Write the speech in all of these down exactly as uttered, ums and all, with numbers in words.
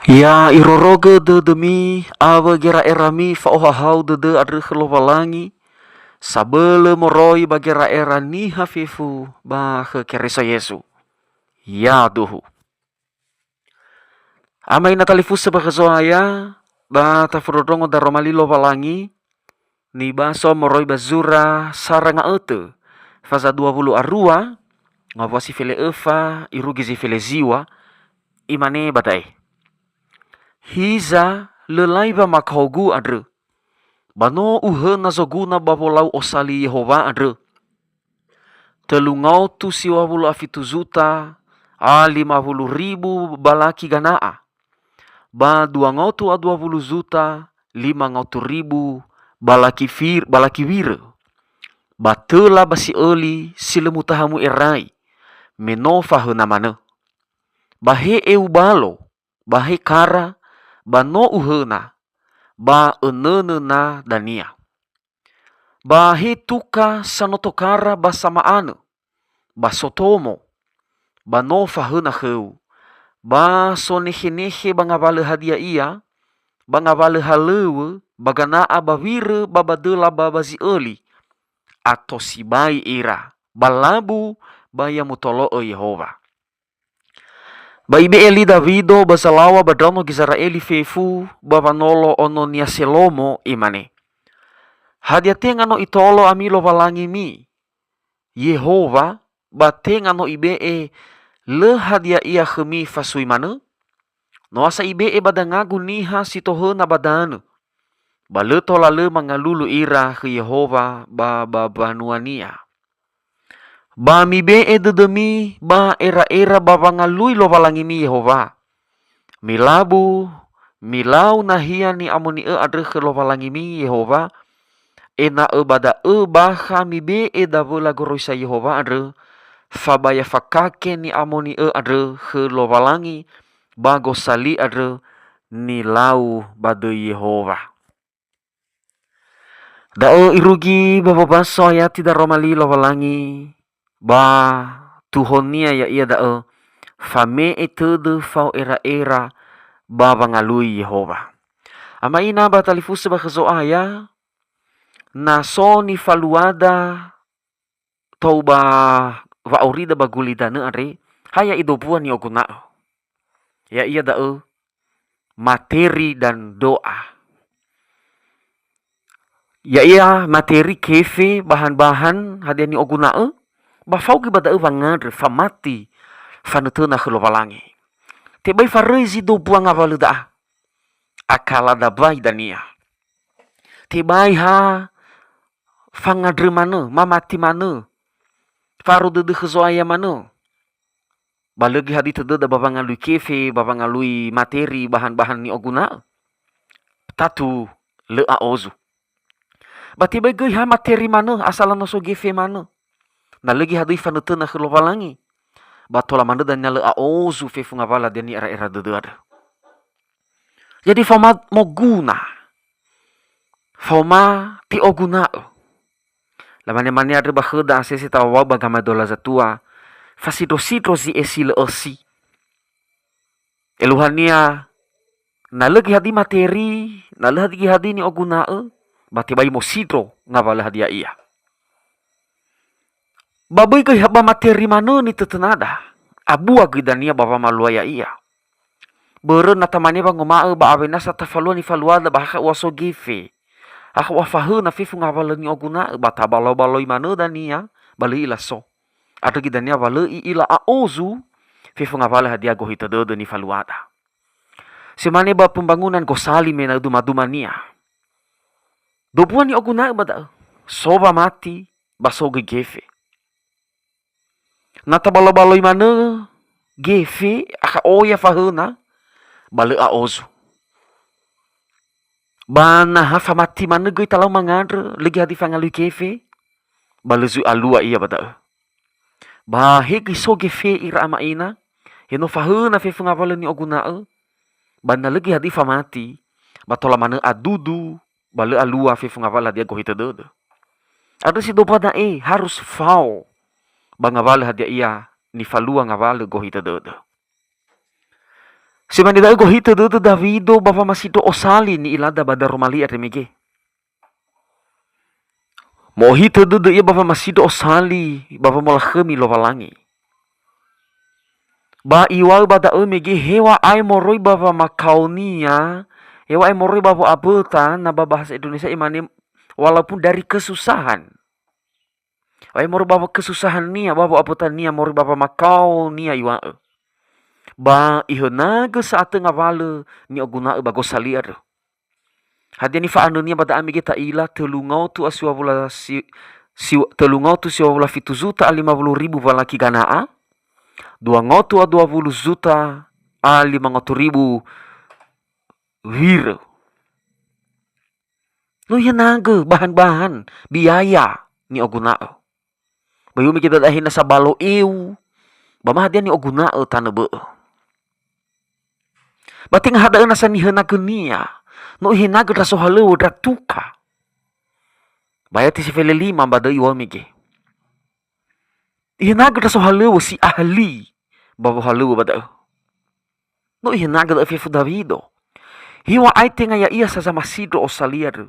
Ya irorogö dödömi awö gera'erami fa'ohahau dödö andrö khö Lowalangi, sabölö moroi ba gera'era niha fefu ba khö Keriso Yesu. Yaduhu. Ama ina talifusö ba khö Zo'aya, ba tafondrondrongo daroma li Lowalangi, nibaso moroi ba zura Sara Nga'ötö, faza dua wulu a rua, ngawua si fele öfa, irugi zi fele ziŵa, imane ba da'e, "Hiza lö lai wamakaogu andrö, ba no uhöna zoguna ba wolau osali Yehowa andrö. Tölu ngaotu siŵa wulu a fitu zuta a lima wulu ribu balaki gana'a, ba dua ngaotu a dua wulu zuta lima ngaotu ribu balaki fir-, balaki wirö, ba töla ba si'öli si lö mutaha mu'erai, me no fahöna manö. Ba he eu balo, ba he kara, ba no uhöna, ba önönö na dania. Ba he tuka sanotokara ba sama'anö, ba sotomo, ba no fahöna khöu, ba sonekhenekhe ba ngawalö hadia ia, ba ngawalö halöŵö, ba gana'a ba wirö ba ba döla ba ba zi'öli, ato sibai ira, ba labu ba ya mutolo'ö Yehowa." Ba ibe'e li Dawido ba zalaŵa ba ndraono Gizera'eli fefu ba wanolo ononia Selomo, imane, "Hadia tenga no itolo ami Lowalangimi, Yehowa, ba tenga no ibe'e lö hadia ia khömi fasui manö? Noasa ibe'e ba dangagu niha si tohöna ba danö, ba lö tola lö mangalulu ira khö Yehowa ba, ba mbanuania. Ba mibe'e dödömi ba era'era ba wangalui Lowalangimi Yehowa. Milabu, milau nahia ni'amoni'ö andrö khö Lowalangimi Yehowa, ena'ö ba da'ö bakha mibe'e dawöla goroisa Yehowa andrö, fabaya fakake ni'amoni'ö andrö khö Lowalangi ba gosali andrö nilau ba döi Yehowa." Da'ö irugi ba wombaso ayati daroma li Lowalangi, ba tuhonia ya'ia da'ö, fame'e tödö fao era'era ba wangalui Yehowa. Ama ina ba talifusö ba khö Zo'aya, na so nifaluada tou ba wa'aurida ba gulidanö andre, ha ya'i dombua ni'oguna'ö. Ya'ia da'ö, materi dan doa. Ya'ia materi, kefe, bahan-bahan hadia ni'oguna'ö, ba fao göi ba da'ö wangandrö, famati, fanötöna khö Lowalangi. Tebai faröi zi dombua ngawalö da'a. Akala dabai dania. Tebai ha fangandrö manö, mamati manö, fa'aro dödö khö Zo'aya manö. Ba lö göi hadia tödöda ba wangalui kefe, ba wangalui materi, bahan-bahan ni'oguna'ö. Tatu lö a'ozu. Ba tebai göi ha materi manö, asala no so gefe manö. Na lö göi hadia fanötöna khö Lowalangi, ba tola manö dania lö a'ozu fefu ngawalö hadia ni'era'era dödö andrö. Jadi faoma moguna, faoma te'oguna'ö. Lamane-mane andrö ba khöda asese tawau ba gamaedola zatua, fasindro-sindro zi esi lö ösi. Eluahania, na lö göi hadia materi, na lö hadia göi hadia ni'oguna'ö, ba tebai mosindro ngawalö hadia ia. Ba böi göi ha ba materi manö nitötönada, abua göi dania ba wamalua ya'ia. Börö na tamane wanguma'ö ba awena sa tafalua nifaluada ba ha kha'ua so gefe, ha kha'ua fahöna fefu ngawalö ni'oguna'ö, ba tabalo-baloi manö dania, ba lö i'ila so. Andrö göi dania wa lö i'ila a'ozu fefu ngawalö hadia gohitö dödö nifaluada. Si mane ba pembangunan gosali me na duma-dumania. Dombua ni'oguna'ö ba da'ö, so wamati, ba so göi gefe. Na tabalo-baloi manö gefe, akha oya fahöna, ba lö a'ozu. Ba na ha famati manö göi talau mangandrö, lö göi hadia fangalui kefe, ba lö zui alua ia ba da'ö. Ba he göi so gefe ira ama ina, he no fahöna fefu ngawalö ni'oguna'ö, ba na lö göi hadia famati, ba tola manö adudu, ba lö alua fefu ngawalö hadia gohitö dödö. Andrö si dombua da'e harus fao ba ngawalö hadia ia nifalua ngawalö gohitö dödö. Si mane da'ö gohitö dödö Dawido ba wamasindro osali ni'ilada ba daroma li andre mege. Mo'ohitö dödö ia ba wamasindro osali ba wamolakhömi Lowalangi. Ba iŵa'ö ba da'ö mege heŵa'ae moroi ba wamakaonia, heŵa'ae moroi ba wo'aböta, na ba bahasa Indonesia imane, walaupun dari kesusahan. Heŵa'ae moroi ba kesusahania, ba wo'abötania, moroi ba wamakaonia iŵa'ö. Ba ihönagö sa'atö ngawalö ni'oguna'ö ba gosali andrö. Hadia nifa'anönia ba da'a mege ta'ila, tölu ngaotu a siŵa wula si-, siŵa, tölu ngaotu siŵa wula fitu zuta a lima wulu ribu walaki gana'a, dua ngaotu a dua wulu zuta a lima ngaotu ribu wirö. No ihönagö bahan-bahan biaya ni'oguna'ö. Ba iŵa'ö mege ba da'e nasa balo eu, ba ma hadia ni'oguna'ö tanö bö'ö. Ba tenga ha da'ö nasa nihönagönia, no ihönagö ndra sohalöŵö ndra tuka. Ba ayati si fele lima ba da'ö iŵa'ö mege. Ihönagö ndra sohalöŵö si ahli ba wohalöŵö ba da'ö. No ihönagö da'ö fefu Dawido. Heŵa'ae tenga ya'ia sa zamasindro osali andrö.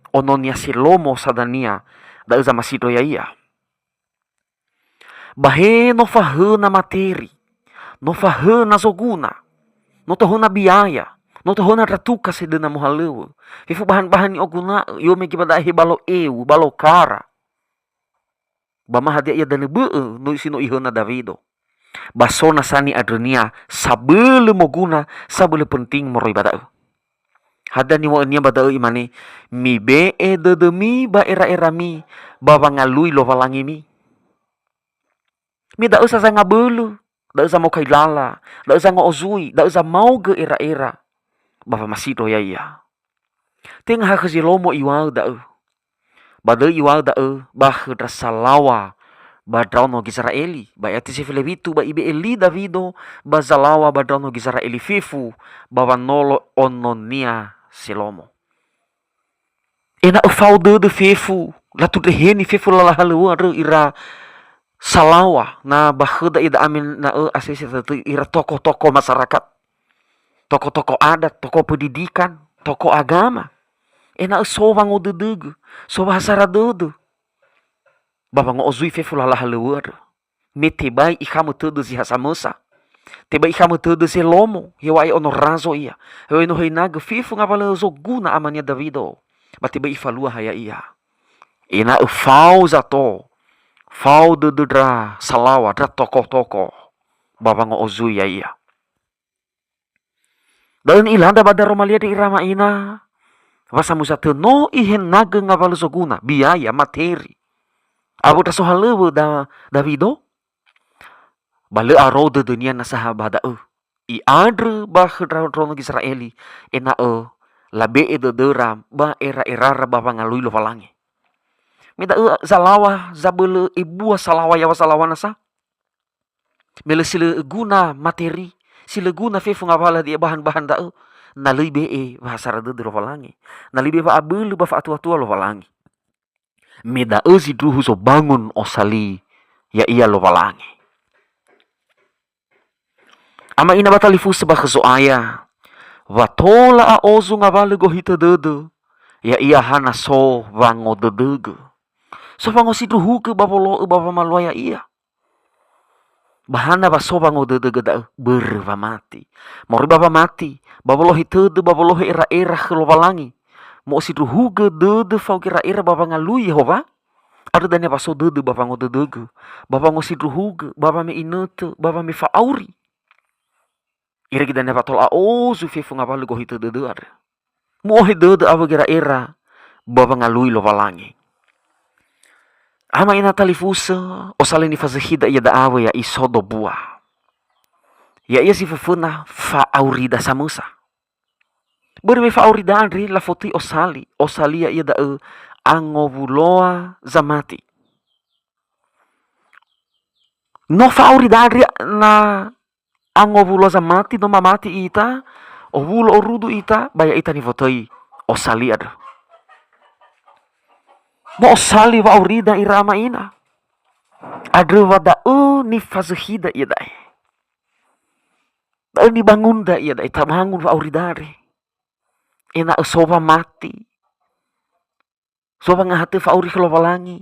Ononia Selomo sa dania, da'ö zamasindro ya'ia. Ba he no fahöna materi, no fahöna zoguna, no tohöna biaya, no tohöna ndra tuka sedöna mohalöŵö. Fefu bahan-bahan ni'oguna'ö, iŵa'ö mege ba da'e he balo eu, balo kara. Ba ma hadia ia danö bö'ö no si no ihöna Dawido. Ba so nasa ni'andrönia sabölö moguna, sabölö penting moroi ba da'ö. Hadia niŵa'önia ba da'ö imane, "Mibe'e dödömi ba era'erami ba wangalui Lowalangimi." Me da'ö sa zangabölö, da'ö zamokai lala, da'ö zango'ozui, da'ö zamaogö era'era ba wamasindro ya'ia. Tenga ha khö Zelomo iŵa'ö da'ö. Ba da'ö iŵa'ö da'ö ba khö ndra salaŵa ba ndraono Gizera'eli. Ba ayati si fele fitu, ba ibe'e li Dawido ba zalaŵa ba ndraono Gizera'eli fefu ba wanolo ononia Selomo. Ena'ö fao dödö fefu, latundreheni fefu lala halöŵö andrö ira salaŵa, na ba khöda iada'e me na'ö asese tötöi ira tokoh-tokoh masyarakat, tokoh-tokoh adat, tokoh pendidikan, tokoh agama. Ena'ö so wangodödögö, so wahasara dödö. Ba wango'ozui fefu lala halöŵö andrö. Me tebai ikhamö tödö zi ha samösa. Tebai ikhamö tödö Zelomo, heŵa'ae ono razo ia. Heŵa'ae no hönagö fefu ngawalö zoguna amania Dawido. Ba tebai ifalua ha ya'ia. Ena'ö fao zato, fao dödö ndra salaŵa, ndra tokoh-tokoh, ba wango'ozui ya'ia. Da'ö ni'ilada ba daroma li andre ira ama ina, wa samösa tö no ihönagö ngawalö zoguna, biaya, materi. Awö ndra sohalöŵö da-, Dawido? Ba lö aro dödönia nasa ha ba da'ö. I'andrö ba khö ndra ndraono Gizera'eli, ena'ö labe'e dödöra ba era'erara ba wangalui Lowalangi. Me da'ö zalaŵa zabölö ebua salaŵa yaŵa salaŵa nasa. Me lö si lö guna materi, si lö guna fefu ngawalö hadia bahan-bahan da'ö, na lö ibe'e wahasara dödö Lowalangi, na lö ibe'e wa'abölö ba fa'atua-tua Lowalangi. Me da'ö zindruhu zobangun osali ya'ia Lowalangi. Ama ina ba talifusö ba khö Zo'aya, wa tola a'ozu ngawalö gohitö dödö, ya'ia hana so wangodödögö. So wangosindruhugö ba wolo'ö ba wamalua ya'ia. Ba hana wa so wangodödögö da'ö? Börö wamati. Moroi ba wamati, ba wolohe tödö, ba wolohe era'era khö Lowalangi. Mo'osindruhugö dödö fao gera'era ba wangalui Yehowa. Andrö dania wa so dödö ba wangodödögö, ba wangosindruhugö, ba wame inötö, ba wame fa'auri. Irege dania wa tola a'ozu fefu ngawalö gohitö dödö andrö. Mu'ohe dödö awö gera'era ba wangalui Lowalangi. Ama ina talifusö, osalö nifazökhida iada'a awö ya'i sodo bua. Ya'ia zi föföna fa'aurida samösa. Börö me fa'aurida andre lafotöi osali, osali ya'ia da'ö angowuloa zamati. No fa'aurida andre na angowulo zamati, no mamati ita, owulo orudu ita, ba ya'ita nifotöi osali andrö. Mo'osali wa'aurida ira ama ina. Andrö wa da'ö nifazökhida iada'e. Da'ö nibangunda iada'e, tabangun wa'aurida andre. Ena'ö so wamati, so wangahatö fa'auri khö Lowalangi,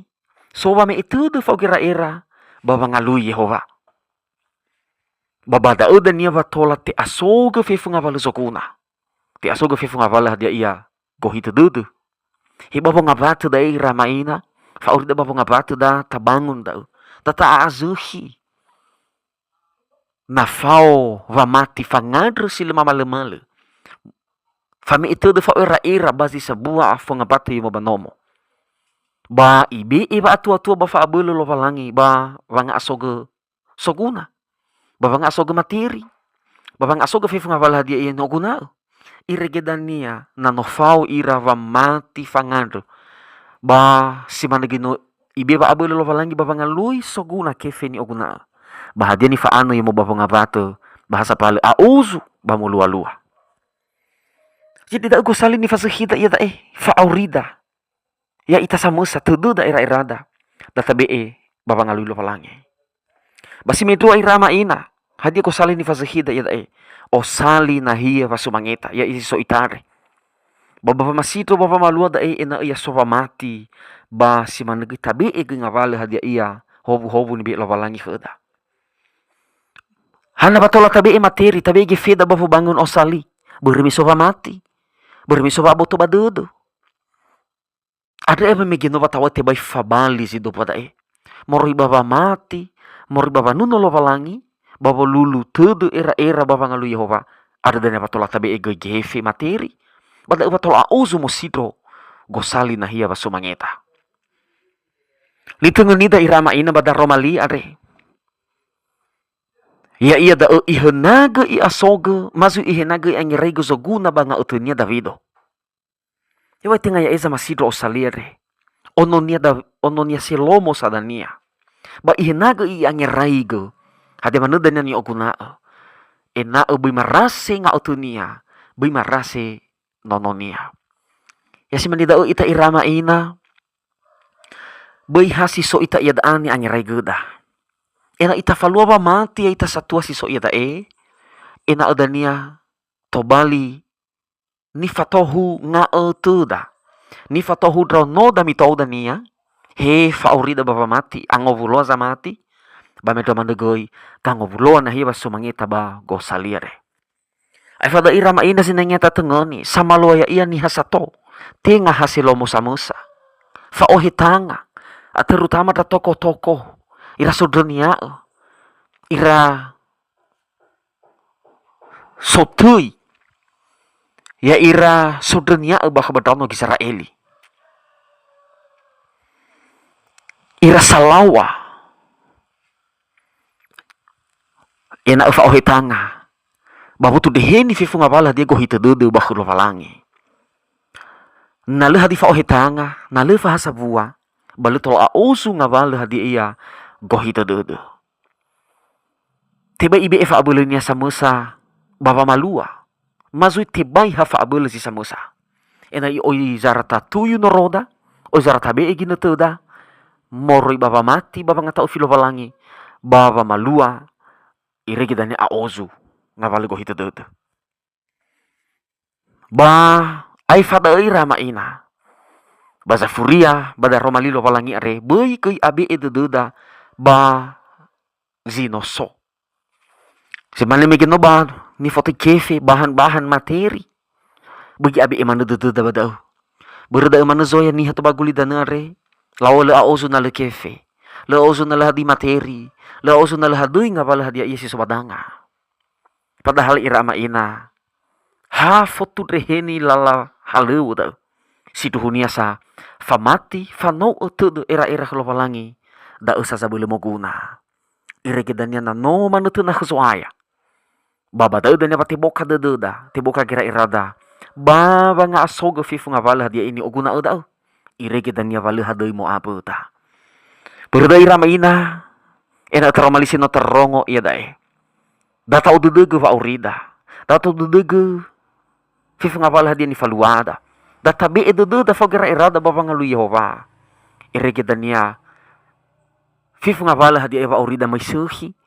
so wame'e tödö fa'ogera'era ba wangalui Yehowa. Ba ba da'ö dania wa tola te'asogö fefu ngawalö zoguna. Te'asogö fefu ngawalö hadia ia gohitö dödö. He ba wongabatö da'e ira ama ina, fa'aurida ba wongabatö da tabangun da'ö. Da ta'a'azökhi. Na fao wamati fangandrö si lö mamalömalö. Fame'e tödö fa'oera'era ba zi sambua fongabatö yomo ba nomo. Ba ibe'e wa'atuatua ba fa'abölö Lowalangi ba wanga'asogö soguna, ba wanga'asogö materi, ba wanga'asogö fefu ngawalö hadia ia ni'oguna'ö. Irege dania na no fao ira wamati fangandrö, ba si manö göi no ibe wa'abölö Lowalangi ba wangalui soguna kefe ni'oguna'ö. Ba hadia nifa'anö yomo ba wongabatö, ba ha sapalö a'uzu ba molualua. Jadi da'ö gosali nifazökhida iada'e, fa'aurida. Ya'ita samösa tödöda era'erada, da tabe'e ba wangalui Lowalangi. Ba si mendrua ira ama ina, hadia gosali nifazökhida iada'e, osali nahia wasumangeta, ya'ia si so ita andre. Ba ba wamasindro ba wamalua da'e ena'ö ya so wamati, ba si manö göi tabe'e göi ngawalö hadia ia howuhowu nibe'e Lowalangi khöda. Hana wa tola tabe'e materi, tabe'e gefeda ba wobangun osali, börö me so wamati, börö me so wa'aboto ba dödö. Andrö ema mege no wa ta'ohe tebai fabali zi dopa da'e. Moroi ba wamati, moroi ba wanuno Lowalangi, ba wolulu tödö era'era ba wangalui Yehowa, andrö dania wa tola tabe'e göi gefe materi. Ba da'ö wa tola a'uzu mosindro gosali nahia wasumangeta. Litöngönida ira ama ina ba daroma li andre. Ya'ia da'ö ihenagö i'asogö, ma zui ihenagö i'angeraigö zoguna ba nga'ötönia Dawido. Hewa'ae tenga ya'e zamasindro osali andre. Ononia Da-, ononia Selomo sa dania. Ba ihenagö i'angeraigö. Hadia manö dania ni'oguna'ö. Ena'ö böi marase nga'ötönia, böi marase nononia. Ya si mane da'ö ita ira ama ina, böi ha si so ita iada'a ni'angeraigöda. Ena'ö itafalua wamati ya'ita satua si so iada'e, ena'ö dania tobali nifatohu nga'ötöda, nifatohu ndraonoda mitou'ö dania, he fa'aurida ba wamati, angowuloa zamati, ba mendrua manö göi gangowuloa nahia wasumangeta ba gosali andre. Aefa da'ö ira ama ina zinangea tatöngöni, samalua ya'ia niha sato, tenga ha Selomo samösa. Fa'ohe tanga, a terutama ndra toko-toko, ira sondrönia'ö, ira sotöi, ya'ira sondrönia'ö bakha ba ndraono Gizera'eli. Ira salaŵa, ena'ö fa'ohe tanga, ba wotu ndreheni fefu ngawalö hadia gohitö dödö ba khö Lowalangi. Na lö hadia fa'ohe tanga, na lö fa ha sambua, ba lö tola a'uzu ngawalö hadia ia gohitö dödö. Tebai ibe'e fa'abölönia samösa ba wamalua, ma zui tebai ha fa'abölö zi samösa. Ena'ö oi zara tatuyu noroda, oi zara tabe'e ginötöda, moroi ba wamati ba wangata'ufi Lowalangi, ba wamalua irege dania a'ozu ngawalö gohitö dödö. Ba aefa da'ö ira ama ina, ba zafuria ba daroma li Lowalangi andre, böi göi abe'e dödöda ba zi no so. Si mane mege no ba nifotöi kefe, bahan-bahan materi. Böi abe'e manö dödöda ba da'ö. Börö da'ö manö zoya niha tobali gulidanö andre, laŵa'ö lö a'ozu na lö kefe. Lö a'ozu na lö hadia materi. Lö a'ozu na lö hadia ngawalö hadia ia si so ba danga. Padahal ira ama ina, ha fotu ndreheni lala halöŵö da'ö. Sindruhunia sa, famati, fanou'ö tödö era'era khö Lowalangi, da'ö sa zabölö moguna. Irege dania na no manötöna khö Zo'aya. Ba ba da'ö dania wa teboka dödöda, teboka gera'erada, ba wanga'asogö fefu ngawalö hadia ia ni'oguna'ö da'ö. Irege dania wa lö hadöi mo'aböda. Börö da'ö ira ama ina, ena'ö taroma li si no tarongo iada'e. Da ta'odödögö wa'aurida. Da ta'odödögö fefu ngawalö hadia nifaluada. Da tabe'e dödöda fao gera'erada ba wangalui Yehowa. Irege dania fefu ngawalö hadia ia wa'aurida möi sökhi.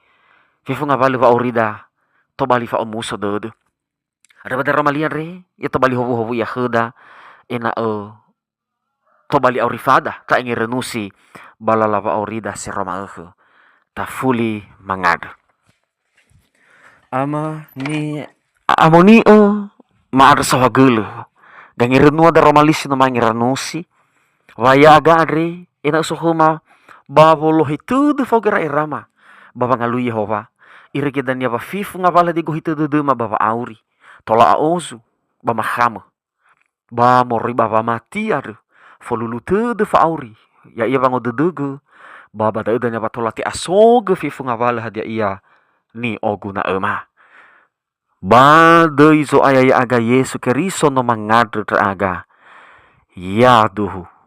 Fefu ngawalö wa'aurida tobali fa'omuso dödö. Andrö ba daroma li andre, ya tobali howuhowu ia khöda, ena'ö tobali auri fada, ta'engeranusi ba lala wa'aurida si aroma ökhö. Tafuli mangandrö. Ama ni Amoni'ö ma'andrö saohagölö. Gangerenua daroma li si no mangeranusi, wa ya'aga andre, ena'ö sokhöma ba wolohe tödö fao gera'erama ba wangalui Yehowa. Irege dania wa fefu ngawalö hadia gohi tödö dödöma ba wa'auri, tola a'ozu, ba makhamö. Ba moroi ba wamati andrö, folulu tödö fa'auri, ya'ia wangodödögö, ba ba da'ö dania wa tola te'asogö fefu ngawalö hadia ia ni'oguna'öma. Ba döi Zo'aya ya'aga Yesu Keriso no mangandrö ndra'aga. Yaduhu.